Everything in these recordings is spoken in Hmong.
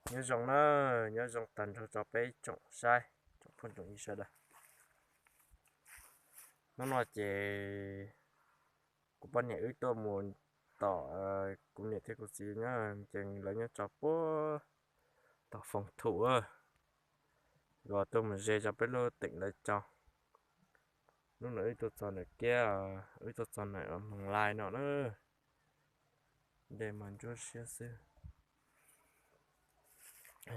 Nyob zoo na, nyob zoo tag nrho rau peb tsoom saib, tsoom phooj tsoom ywg sawv daws. Hnub no ces kuv poj niam wb tuaj mus tom kuv niam thiab kuv txiv nyob ces lawv nyob rau puag tom Foom Thum, kom tuaj mus ze rau peb lub teem lawv tso. Hnub no wb tuaj txog ntawm kiab, wb tuaj txog ntawm Moos Lais no na. Dej mas ntsuab siab xwb.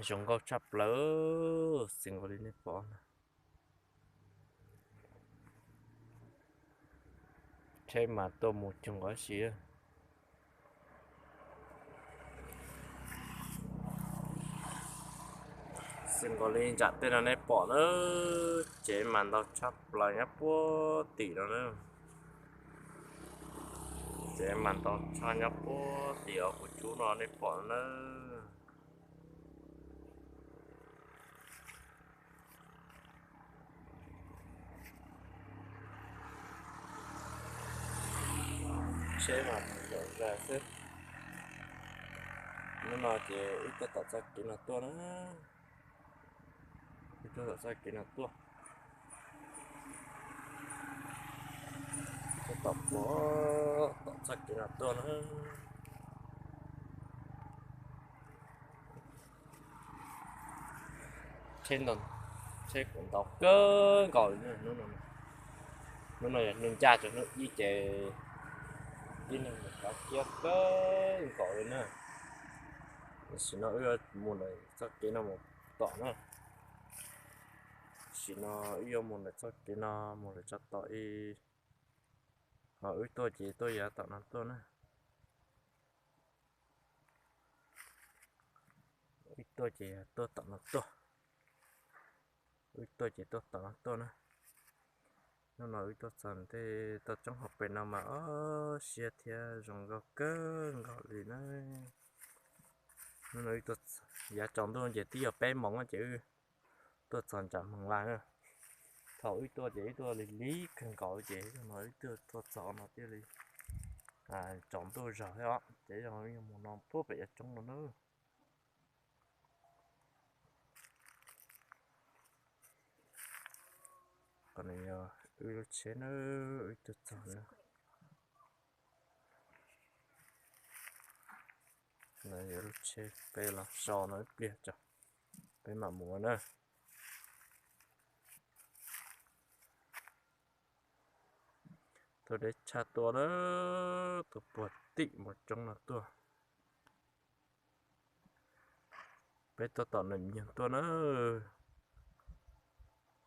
Zoo nkauj tshaj plaws, xws nkaus li nej pom na. Tsheb mas tuaj mus cuag nkaus si. Xws nkaus li ntsam tej no nej pom na, tsev mas ntau tshaj plaws nyob puag tim no na. Tsev mas ntau tshaj nyob puag tim os kuv tsub no nej pom na. Tsheb mas zom zaws xwb. Hnub no ces wb tuaj tom txoj kev no tuaj na. Wb tuaj tom txoj kev no tuaj. Tuaj tom puag tom txoj kev no tuaj na. Tsheb ntau, tsheb kuj ntau kawg nkaus li na. Hnub no yog hnub ncaj rau hnub ib ces tib neeg mus khav kiab kawg nkaus li na. Tam sim no wb yuav mus ntawm txoj kev no mus tom na. Tam sim no wb yuav mus ntawm txoj kev no mus lawm tso tom ib, ho wb tuaj ces tuaj yav tom no tuaj na. Wb tuaj ces tuaj tom no tuaj. Wb tuaj ces tuaj tom no tuaj na. Hnub no wb tuaj txog tej toj roob hauv pes no mas ob siab thiab zoo nkauj kawg nkaus li na. Hnub no wb tuaj yav tsaus ntuj ces twb yog peb moos ces wb tuaj txog nram Moos Lais na. Thaum wb tuaj ces wb tuaj lig lig kawg nkaus ces no wb tuaj txog no thiaj li tsaus ntuj zog thiab os. Ces yog mus no puag pem yav roob no na. Qhov no yog wb lub tsheb na, wb tuaj txog na. No yog lub tsheb peb los so no ib pliag tso, peb mam mus na. Tuaj deb tshaj tuaj na, tuaj puag tim mus roob no tuaj. Peb tuaj tom Nais Nyoog tuaj na.